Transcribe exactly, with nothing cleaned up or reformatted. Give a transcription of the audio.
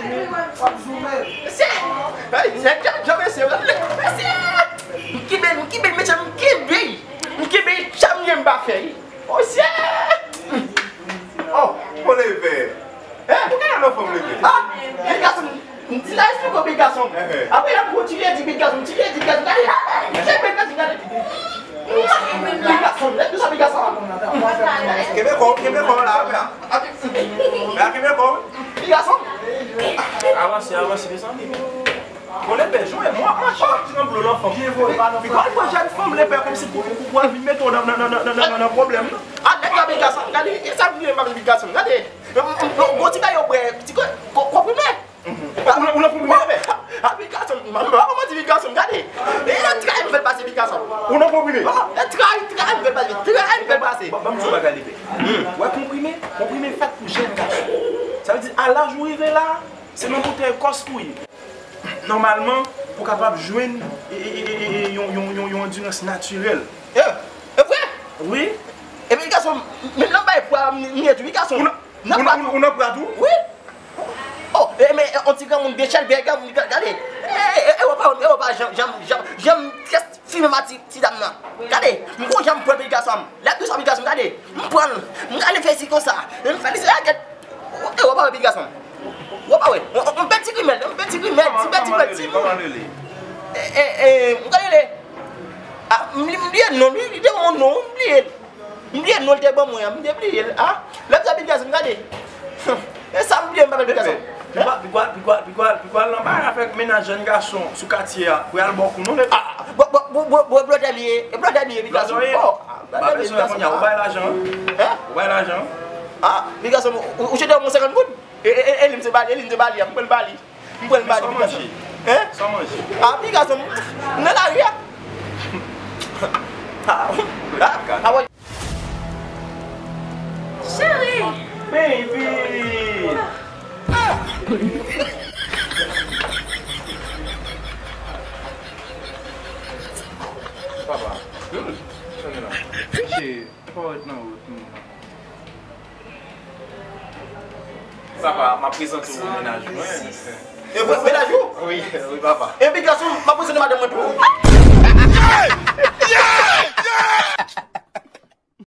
Mesye! Hey, nèg djanm djanm, mesye, mesye! M kenbe l, m kenbe l, mesye, m kenbe l! M kenbe l, janm gen m pa fè l! Mesye! Oh! Bon leve! Hein? Ou gen yon fanm leve? Ah! Big gason, m di sa eksplike w, big gason. Apre, y ap kontinye di big gason, kontinye di big gason. Gade! Gade big gason, gade! Big gason, lève sa, big gason. Kenbe kò, kenbe kò la, apre. Apre, kenbe kò. Big gason. Avanse, avanse, mezanmi. Bon, lepè, jwenn mwen, mwen, mwen, mwen, mwen, blo lan fanm. Pi, pi, pi, jèn fanm, lepè, kòmsi pou, pou, pou al vin mete w nan, nan, nan pwoblèm. Ah, nèg la, big gason, gade, e sa vle, m ap big gason, gade. Gon ti bagay yo bwè, ti ko-, ko-, konprime. Ou nan, ou nan konprime? A, big gason, m, m, m, m, ti big gason, gade. E tray m fè l pase, big gason. Ou nan konprime? E tray, tray m fè l pase, tray m fè l pase. Ban m di w bagay, lepè. Ou wè konprime, konprime fèt pou jèn gason. Sa vle di, a laj ou rive la, se nan boutèy kòs pou ye. Nòmalman, pou kapab jwenn, e, e, e, e, e, yon, yon, yon, yon andirans natirèl. E, e vre? Wi. Epi gason, menm nan bay pwa, m, m ye tou, wi, gason. Ou nan, ou nan, ou nan pwa tou? Wi. Oh, e, men, e, on ti granmoun byen chèlbè, granmoun, ga-, gade. E, e, e, e, wè pa, e, wè pa, janm, janm, janm, janm très fimen ma ti, ti dam nan. Gade, m gon jan m pran pitit gason m. Lè tou sa pitit gason m, gade. M pran l, m gade fè si konsa. E m fè li se rakèt. E, w pa wè pitit gason m. W pa wè. M, m, m pè ti grimèl, m pè ti grimèl, ti pè ti grimèl, ti moun. E, e, e, m gade le. A, m, m bliye non, li, li te yon non, m bliye l. M bliye non l te ban mwen an, m te bliye l. A, lè m sa pitit gason m, gade. E sa m bliye, m pa pè pitit gason m. Pi kwa, pi kwa, pi kwa, pi kwa, pi kwa l nan bagay avèk mennaj jèn gason sou katye a, pou y al ba w kou non, lepè. A, bo, bo, bo, bo, blòdè li ye, e blòdè li ye, pitit gason m. Blòdè w ye? Oh, a, blòdè li ye, pitit gason m. Ou bay lajan? Hein? Ou bay lajan? A, pitit gason m, ou, ou jete yon senkant goud? E, e, e, e li m te ba li, e li m te ba li a, m pral ba li. M pral ba li, pitit gason m. Hein? Sa w manje? A, pitit gason m, m nan lari a. A, a, a, wè. Cheri! Baby! Papa. Cheri, pa ret nan wout nou. Papa, m ap prezante w mennaj mwen. E vre, mennaj ou? Wi, wi, papa. Epi gason, m ap prezante madanm mwen tou.